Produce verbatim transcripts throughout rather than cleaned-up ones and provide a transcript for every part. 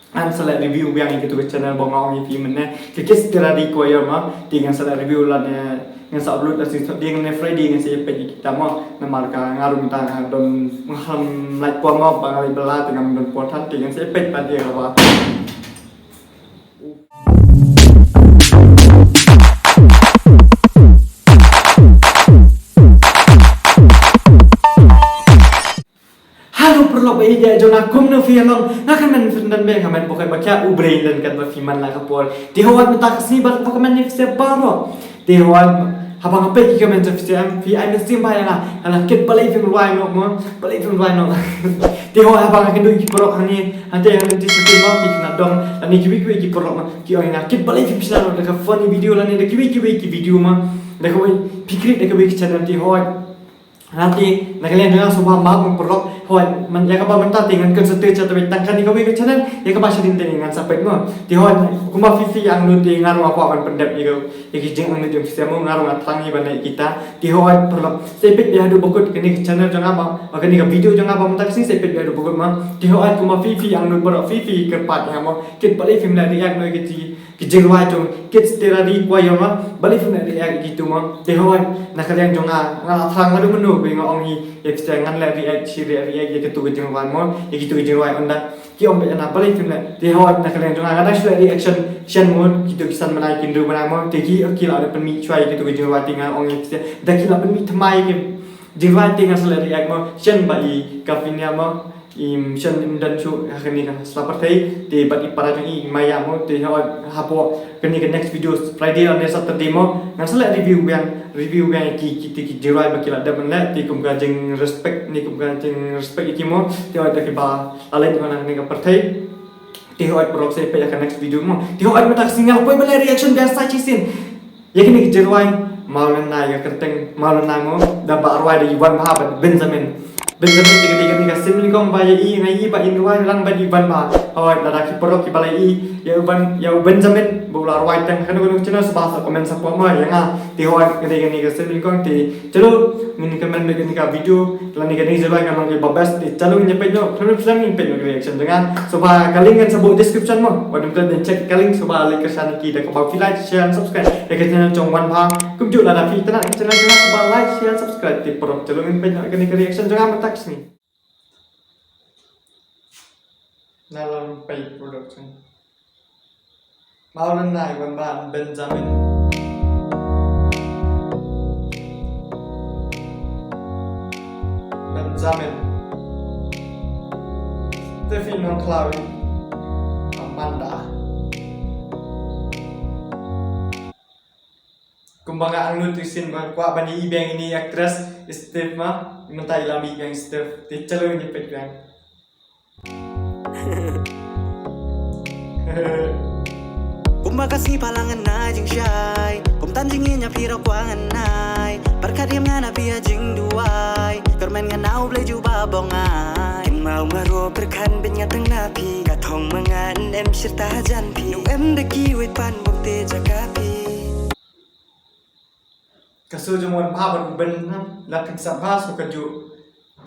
Ngan sa leh review biang ïa kito ki channel ba nga ong ïa phi mynne, ki Kids Terrari Choir mo. Te ngan sa leh review lane ngan sa upload lashai Saturday ne Friday, ngan sa ïa peit ïa kita mo. Namar ka nga ruh mynta nga don, nga ham lait por mo, ba nga leit bylla te ngam don por than, te ngan sa ïa peit pat ïa kaba. Hello paralok ba ïeit jong nga, kumno phi ïa long? Nga kyrmen Ferdinand Beng, nga kyrmen ba U Blei un don katba phi man la ka por. Te hooid mynta ka sngi ba kyrmen ïa phi baroh. Te hooid haba nga peit ki comment jong phi, phi ai mynsiem bha ïa nga. Nga la kit balei phim rwai noh mo, balei phim rwai noh. Te hooid haba nga kynduh ki paralok hangne, hangtei hangne ki sngewthuh mo, ki khynnah dong lane kiwei kiwei ki paralok mo, ki ong ïa nga kit balei phim shna noh da ka funny video lane da kiwei kiwei ki video mo, da kawei phi create da kawei ki channel. Te hooid Nga te na ka liang jong nga sngewbha map mo paralok. Hooid, man, ïa kaba mynta te ngan concentrate sha kawei tang kane kawei ka channel, ïa kaba shadien te ngan sa peit mo. Te hooid, kumba phi phi angnud te nga ruh nga kwah ban pyndep ïa ka, ïa ki jingangnud jong phi mo, nga ruh nga thrang ïa ban leh kita. Te hooid paralok, sa peit ïa haduh ba kut kane ka channel jong nga ba, ba kane ka video jong nga ba mynta ka sngi sa peit ïa haduh ba kut mo. Te hooid, kumba phi phi angnud paralok, phi phi kyrpad ïa nga mo, kit balei phim leh react noh ïa ki Ki jingrwai jong Kids Terrari Choir mo, balei phim leh react ïa kitu mo. Te hooid, na ka liang jong nga, nga la thrang nga dum mynno ba nga ong hi ïa phi te ngan leh react, shi leh react ïa kitu ki jingrwai mo, ïa kitu ki jingrwai ynda ki ong ba ïa na balei phim leh. Te hooid, na ka liang jong nga, nga dang shu leh reaction shen mo, kitu ki san bnai ki hynriew bnai mo, te ki, ki la da pynmih shuwa ïa kitu ki jingrwai te nga ong ïa phi te da ki la pynmih thymmai ki jingrwai te ngan sa leh react mo, shen ba i Kavinia mo. Im shen im don shuh ha kane ka sla pyrthei, te bad i para jong i, i Maya mo, te ha, hapoh kane ka next video Friday lane Saturday mo, ngan sa leh review biang, review biang ïa ki, ki, ki jingrwai ba ki la dep ban leh, te kum ka jingrespect ne kum ka jingrespect ïa ki mo, te hooid da kiba la leit ha kane ka pyrthei. Te hooid paralok sa peit ïa ka next video mo. Te hooid mynta ka sngi nga la poi ban leh reaction biang sa shisien. Ïa kine ki jingrwai, Mawlynnai ka kyrteng Mawlynnai mo, da ba rwai da i Wanbha bad Benjamin. Benjamin te ka dei kane ka sim nyngkong ba ïa i, nga i ba in rwai lang bad i Wanbha. Hooid, lada ki paralok kiba la i ïa u Ban, ïa u Benjamin ba u la rwai tang kano kano ka channel, sngewbha sa comment support mo ïa nga. Te hooid, ka dei kane ka sim nyngkong te chalo ngin kmen bad kane ka video. Lane kane ka jingrwai kan long kaba best, te chalo ngin ïa peit noh, khlem khlem ngin peit noh ka reaction jong nga. Sngewbha ka link ngan sa buh description mo. Wat nym klet ban check ka link, sngewbha leit kyrshan ïa ki da kaba phi like, share and subscribe ïa ka channel jong Wanbha. Kumjuh lada phi itynnad ka channel jong nga, sngewbha like, share and subscribe. Te paralok chalo ngin peit noh kane ka reaction jong nga mynta ka sngi. Nalong Pei Production. Mawlynnai Wanbha, Benjamin. Benjamin. Stephen Nongkhlaw. Amanda. Kumba nga angnud shisien ba kwah ban ïa i biang ine i actress, i Steph ma, mynta i la mih biang i Steph. Te chalo ngin ïa peit biang. Kumba ka sngi pha la ngan ai jingshai, kum tang jingïeit ïa phi ruh kwah ngan ai. Pyrkhat ïa nga na phi ïa jingduwai, kyrmen ngan ai U Blei jubab ong ai. Kynmaw nga ruh pyrkhat beit nga tang na phi, ka thong ma nga em shirta hajan phi. Ngan em da kiwei pat bym te jaka phi. Ka sur jong Wanbha bad u Ben, ha, la pynshai bha, so kajuh.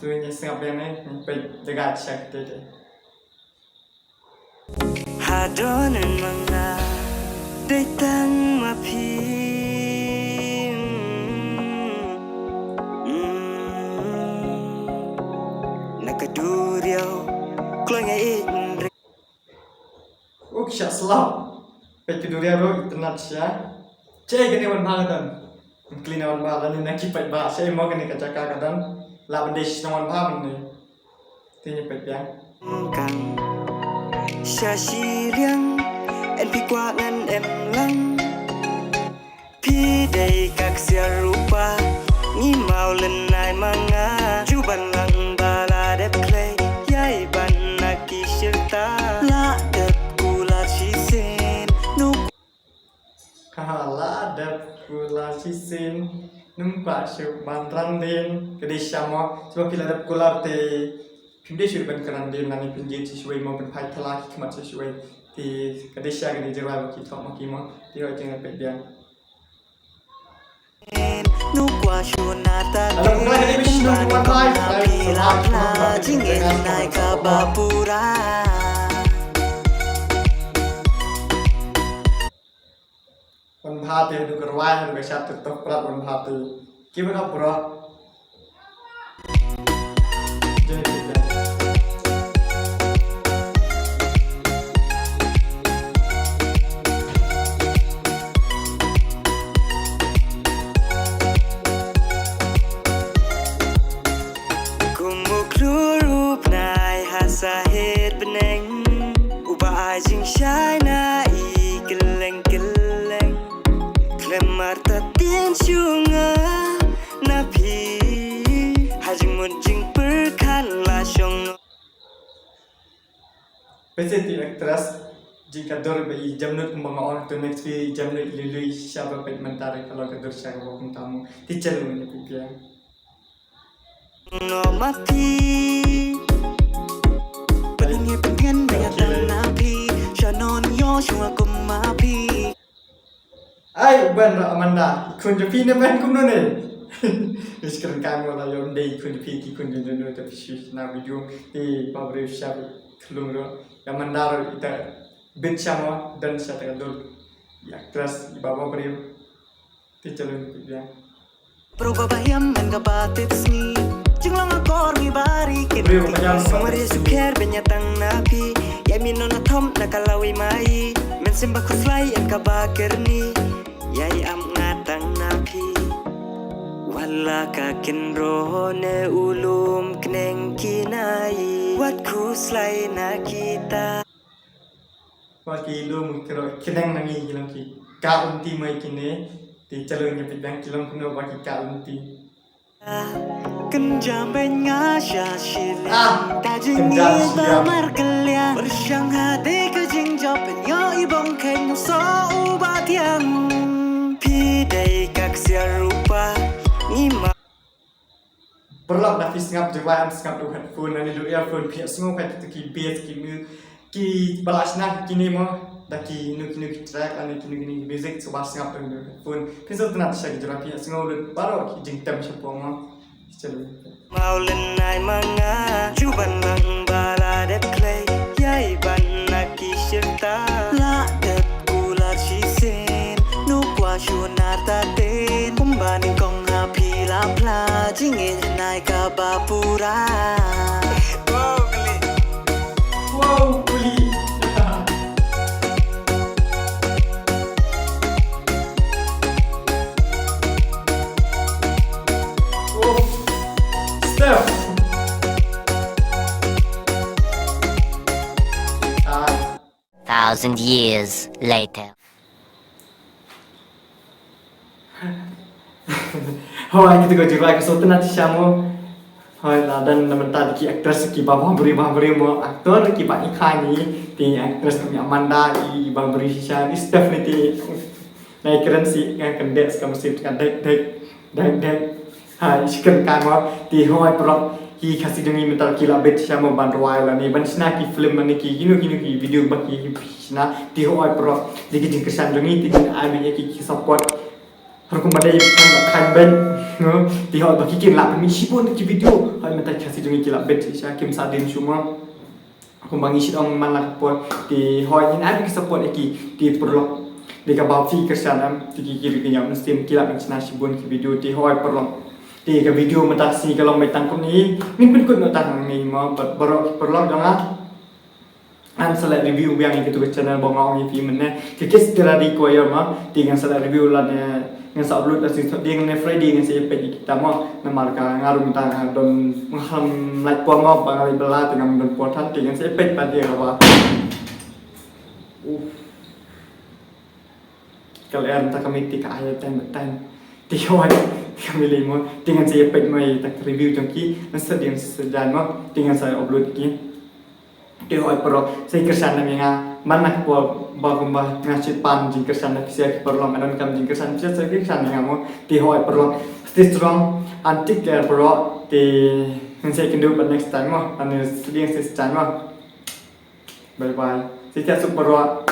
To ngin sngap biang ne, ngin peit da ka sha kata te. Ha don ma nga, dei tang ma phi. Mm, mm. Na ka duriaw, kloi nga ïeit. U ki shah slap. Peit ka duriaw ruh itynnad shisha. Shaei kane Wanbha ka don? Ngin kylli na Wanbha lane na ki paidbah shaei mo kane ka jaka ka don. Lah ban dei shnong Wanbha mynne. Te ngin peit biang. Kang sha shiliang, en phi kwah ngan em lang. Phi dei ka ksiar rupa, ngi Mawlynnai ma nga. Ju ban lang ba la dep khlei, ïai ban na ki shirta. La dep kular shisien, nu. Ha, la dep kular shisien, nym kwah shuh ban randien. Ka dei shisha mo, shuwa phi la dep kular te phim dei shuh ban kren randien, lane pynjied shisha wei mo, pynphai thala ki khmat shisha wei. Te ka dei shisha kane jingrwai ba ki thoh ma ki mo. Te hooid, jingpeit biang. Nu kwah shuh na ta. Alam kena jadi bisi. Kumba ni kong na phi la phla jingïeit nai kaba pura. Hati haduh ka rwai haduh ka shad te toh prat wan hati. Keep it up, bro. Kum u khlur u bnai ha sahit bneng, uba ai jingshai na i kylleng kylleng. Khlem artatien shu nga na phi, ha jingmut jingpyrkhat la shong. Pese ti actress, jingkador ba i jamnut kumba nga ong, to next phi jamnut i lui lui sha ba peit mynta re ka long ka dur sha kaba kumta mo. Ti chalo ne pu pia. Ngo ma phi. Paling ye pengen ba ïa tang na phi. Sha non yo shuwa kum ma phi. Ai, u Ben ra Amanda, i khun jong phi ne Ben kumno ne? Ish, kren kai mo la ïoh ym dei i khun jong phi, ki khun jong jong te phi shu na video, te ba briew sha khlung ro. Ïa Amanda ro ita bit sha mo, don sha ta ka dur. Ïa actress, i ba ba briew. Te chalo ni phi biang. Proba ba hiam man ka ba tip sngi. Jinglong akor ngi bari kin. Briew, phi manyang sumar ba ya tip sngi. Sukher ben ya tang na phi. Ya mi non athom na ka lawi mai. Men sim ba khuslai en ka ba kerni. Ya i am nga tang na phi. Wala ka kin ro ne ulum kneng kinai. Wat khuslai na kita. Wa ki lum ki ro ki dang nangi ki long ki ka um ti mai kine. Ti chalo ngi phi dang ki long kumno wa ki ka um ti. Ken jam ben nga sha shilin. Ah, ta jing ken jam ni shilin. Ta mar kelian. Bershang hati ke jing jop ben yo i bong ken so u ba tiang. Phi dei ka ksiar rupa ni ma. Paralok, da phi sngap device, am sngap da u headphone, lane da u earphone, phi ïa sngew kai tu ki bass, ki mu, ki ba la shna kine mo, da kino kino ki track, lane kino kino ki music, sngewbha sngap da u headphone. Phin sngewtynnat sha ki jora phi ïa sngew lut baroh ki jingtem shapoh mo. Chalo. Mawlynai ma nga, juban bang ba la dep klei, ïai ban na ki shirta. La dep kular shisien, nu kwah shu nar ta ten. Kumba nyngkong ha phi la phla, jingïeit nai kaba pura. Wow, kali. Wow, kali. Oof. Steph. Ah. Thousand years later. Hoi, kita ko jurwai ko sngewtynnat shisha mo. Hoi, la don na mynta ki actress ki ba bha briew bha briew mo, actor ki ba i kha ni, ti actress ni Amanda i ba briew shisha, ni Steph ni ti. Nai kren si nga kren dek ska mesti ka dek dek dek dek. Ha, i shi kren kai mo, ti hoi paralok, ki Khasi jong ngi mynta ki la bit sha mo ban rwai lane ban shna ki film lane ki kino kino ki video ba ki shna, ti hoi paralok, ti ki jingkyrshan jong ngi, ti kin ai beit ïa ki, ki support. Har kumba dei kan ba khan beit, no, ti hoi ba ki kin la pynmih shibun ki video, hoi mynta ki Khasi jong ngi ki la bit sha kim sa dien shu mo. Kumba ngi shu ong man la ka por, te hoi ngin ai ki support ïa ki, te paralok. Te kaba phi kyrshan em, te ki ki ki ïa mynsiem ki la ban shna shibun ki video, te hoi paralok. Te ka video mynta ka sngi ka long beit tang kumne, ngin pynkut noh tang hangne mo, bad baroh paralok jong nga. Ngan sa leh review biang ïa kitu ka channel ba nga ong ïa phi mynne. Ka Kiss Karate Choir mo, te ngan sa leh review lane ngan sa upload lashai sot, te ngan leh Friday ngan sa ïa peit ïa kita mo. Namar ka nga ruh mynta nga don, nga ham lait por mo, ba nga leit bylla te ngam don por than, te ngan sa ïa peit pat ïa kaba. Uf. Ka lyer mynta ka mih te ka ai ten ten. Te hoi, ka mih lei mo, te ngan sa ïa peit mo ïa kita ki review jong ki, ngan sa dien sa jan mo, te ngan sa upload ki. Te hoi paralok, sa ïa kyrshan na ïa nga, man la ka por ba kumba nga shait pan jingkyrshan na phi sha ki paralok, nga donkam jingkyrshan phi sha, sa ïa kyrshan na ïa nga mo. Te hoi paralok, stay strong and take care paralok. Te ngin sa ïakynduh pat next time mo, and stay strong mo. Bye bye. Sa ïa suk paralok.